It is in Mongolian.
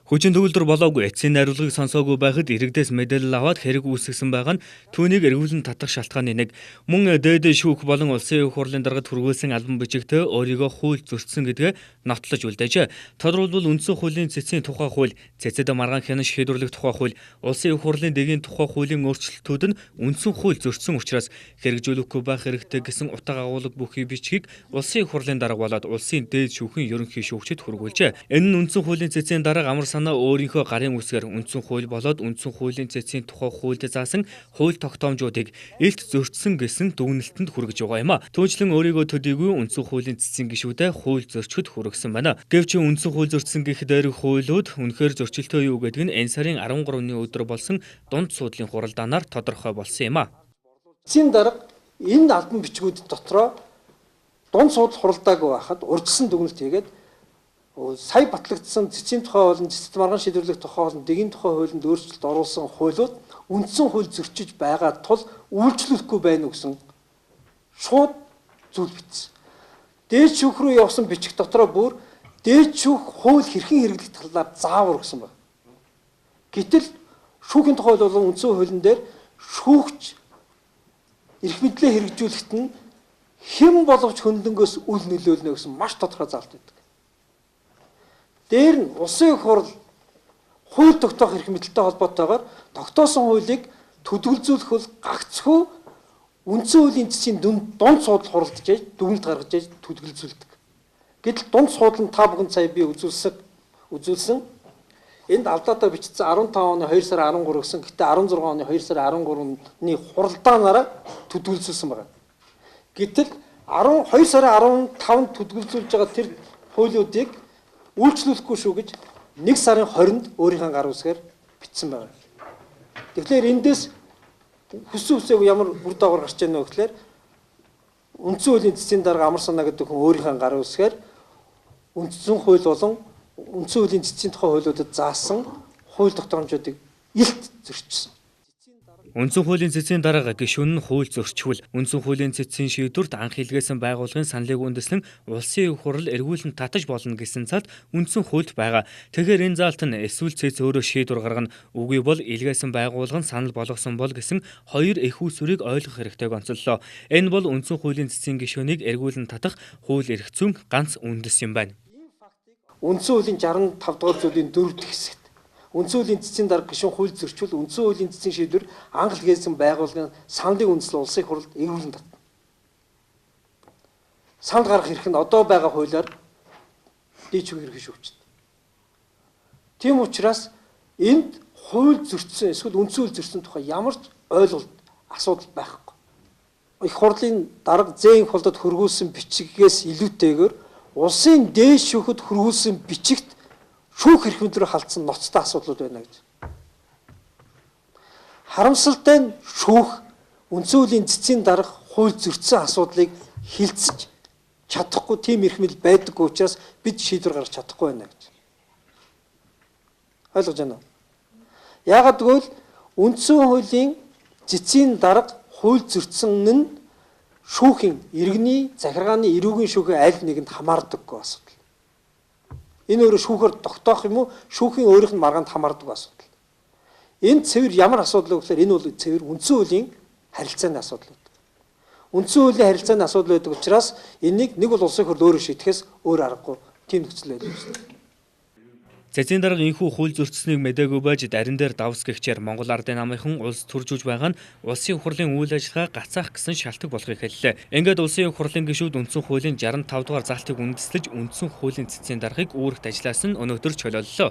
Хүчин төгөлдөр болоогүй, эцсийн найруулгыг сонсоогүй байхад иргэдээс мэдээлэл аваад хэрэг үүсгэсэн байгаа нь түүнийг эргүүлэн татах шалтгааны нэг. Мөн дээд шүүх болон улсын их хурлын даргад хүргүүлсэн албан бичигтээ өөрийгөө хууль зөрчсөн гэдгээ нотлож үлдээжээ. Тодорхойлбол үндсэн хуулийн цэцгийн тухай хууль, цэцэд маргаан хянан шийдвэрлэх тухай хууль, улсын их хурлын дэгийн тухай хуулийн өөрчлөлтүүд нь үндсэн хууль зөрчсөн учраас хэрэгжүүлэхгүй байх хэрэгтэй гэсэн утга агуулга бүхий бичгийг улсын их хурлын дарга болоод улсын дээд шүүхийн ерөнхий шүүгчид хүргүүлжээ. Энэ нь үндсэн хуулийн цэцгийн дарга амар санаа өөрийнхөө гарын үсгээр үндсэн хууль болоод үндсэн хуулийн цэцгийн тухай хуульд заасан хууль тогтоомжуудыг илт зөрчсөн гэсэн дүгнэлтэнд хүргэж байгаа юм а. Түүнчлэн өөрийгөө төдийгүй үндсэн хуулийн цэцгийн гишүүдээ хууль зөрчихэд хүргэсэн байна. Гэвч үндсэн хууль зөрчсөн гэх дээрх хуулиуд үнэхээр зөрчилтэй юу гэдэг нь энэ сарын 13-ны өдөр болсон дунд суудлын хуралдаанаар тодорхой болсон юм а. Цэцгийн дарга энэ албан бичгүүд дотроо дунд суудал хуралдаагүй байхад урьдчилсан дүгнэлт хийгээд сая батлагдсан цэцгийн тухай болон цэцэд маргаан шийдвэрлэх тухай болон дэгийн тухай хуулинд өөрчлөлт оруулсан хуулиуд үндсэн хууль зөрчиж байгаа тул үйлчлүүлэхгүй байна уу гэсэн шууд зүйл бичсэн. Дээд шүүх рүү явсан бичиг дотроо бүр дээд шүүх хууль хэрхэн хэрэглэх талаар заавар өгсөн байна. Гэтэл шүүхийн тухай хууль болон үндсэн хуулийн дээр шүүгч эрх мэдлээ хэрэгжүүлэхэд нь хэн боловч хөндлөнгөөс үл нөлөөлнө гэсэн маш тодорхой заалт байдаг. Дээр нь улсын их хурл хууль тогтоох эрх мэдэлтэй холбоотойгоор тогтоосон хуулийг төдөлзүүлэх бол гагцхүү үндсэн хуулийн цэцгийн дунд суудал хуралдаж дүгнэлт гаргаж төдөлзүүлдэг. Гэтэл дунд суудал нь та бүхэн сая би үзүүлсэн. Энд алдаатай бичсэн 15 оны 2 сарын 13 гэсэн. Гэтэ 16 оны 2 сарын 13-ны хуралдаанаараа төдөлзүүлсэн байна. Гэтэл 12 сарын 15-нд төдөлзүүлж байгаа тэр хуулиудыг үйлчлүүлэхгүй шүү гэж 1 сарын 20-нд өөрийнхөө гар үсгээр бичсэн байна. Тэгэхээр эндээс хүссэн үсээгүй ямар бүр доогоор гарч ийнэ вэ гэхээр үндсэн хуулийн цэцгийн дарга амар санаа гэдэг хүн өөрийнхөө гар үсгээр үндсэн хууль болон үндсэн хуулийн цэцгийн тухай хуулиудад заасан хууль тогтоомжуудыг илт зөрчсөн. Үндсэн хуулийн цэцгийн дарга гишүүн нь хууль зөрчвөл үндсэн хуулийн цэцгийн шийдвэрт анх илгээсэн байгууллагын саналыг үндэслэн улсын их хурл эргүүлэн татаж болно гэсэн цалд үндсэн хуульд байгаа. Тэгэхээр энэ заалт нь эсвэл цэц өөрөө шийдвэр гаргана, үгүй бол илгээсэн байгууллага нь санал болгосон бол гэсэн хоёр эх үүсвэрийг ойлгох хэрэгтэйг онцоллоо. Энэ бол үндсэн хуулийн цэцгийн гишүүнийг эргүүлэн татах хууль эрх зүйн ганц үндэс юм байна. Үндсэн хуулийн 65 дугаар зүйлийн 4 дэх хэсэгт үндсэн хуулийн цэцгийн дарга гишүүн хууль зөрчил үндсэн хуулийн цэцгийн шийдвэр анх илгээсэн байгууллагын саналын үндэслэл улсын их хурлд эргүүлэн татна. Санал гаргах эрх нь одоо байгаа хуулиар дээд шүүх ерөнхий шүүгчид. Тийм учраас энд хууль зөрчсөн эсвэл үндсэн хууль зөрчсөн тухай ямар ч ойлголт асуудал байхгүй. Их хурлын дарга зээн их хурлад хөргүүлсэн бичгээс илүүтэйгээр улсын дээд шүүхэд хөргүүлсэн бичигт шүүх эрх мэдэл рүү халдсан ноцтой асуудлууд байна гэж. Харамсалтай нь шүүх үндсэн хуулийн цэцгийн дарга хууль зөрчсөн асуудлыг хилцэж чадахгүй тийм эрх мэдэл байдаггүй учраас бид шийдвэр гаргаж чадахгүй байна гэж. Ойлгож байна уу? Яагаад гэвэл үндсэн хуулийн цэцгийн дарга хууль зөрчсөн нь шүүхийн иргэний захиргааны эрүүгийн шүүхийн аль нэгэнд хамаардаггүй асуудал. Энэ өөрөө шүүхээр тогтоох юм уу? Шүүхийн өөрийнх нь маргаанд хамаардаг асуудал. Энэ цэвэр ямар асуудал вэ гэхээр энэ бол цэвэр үндсэн хуулийн харилцааны асуудал байдаг. Үндсэн хуулийн харилцааны асуудал байдаг учраас энийг нэг бол улсын хурл өөрөө шийдэхээс өөр аргагүй тийм нөхцөл байдал үүснэ. Цэцгийн дарга энэхүү хууль зөрчсөнийг мдээгүй байж дарин дээр давс гэгчээр Монгол Ардын намынхан улс төржүүлж байгаа нь улсын их хурлын үйл ажиллагаа гацаах гэсэн шалтгаан болохыг хэллээ. Ингээд улсын их хурлын гишүүд үндсэн хуулийн 65 дугаар заалтыг үндэслэж үндсэн хуулийн цэцгийн даргыг үүрэгт ажилласан нь өнөөдөр чөлөөллөө.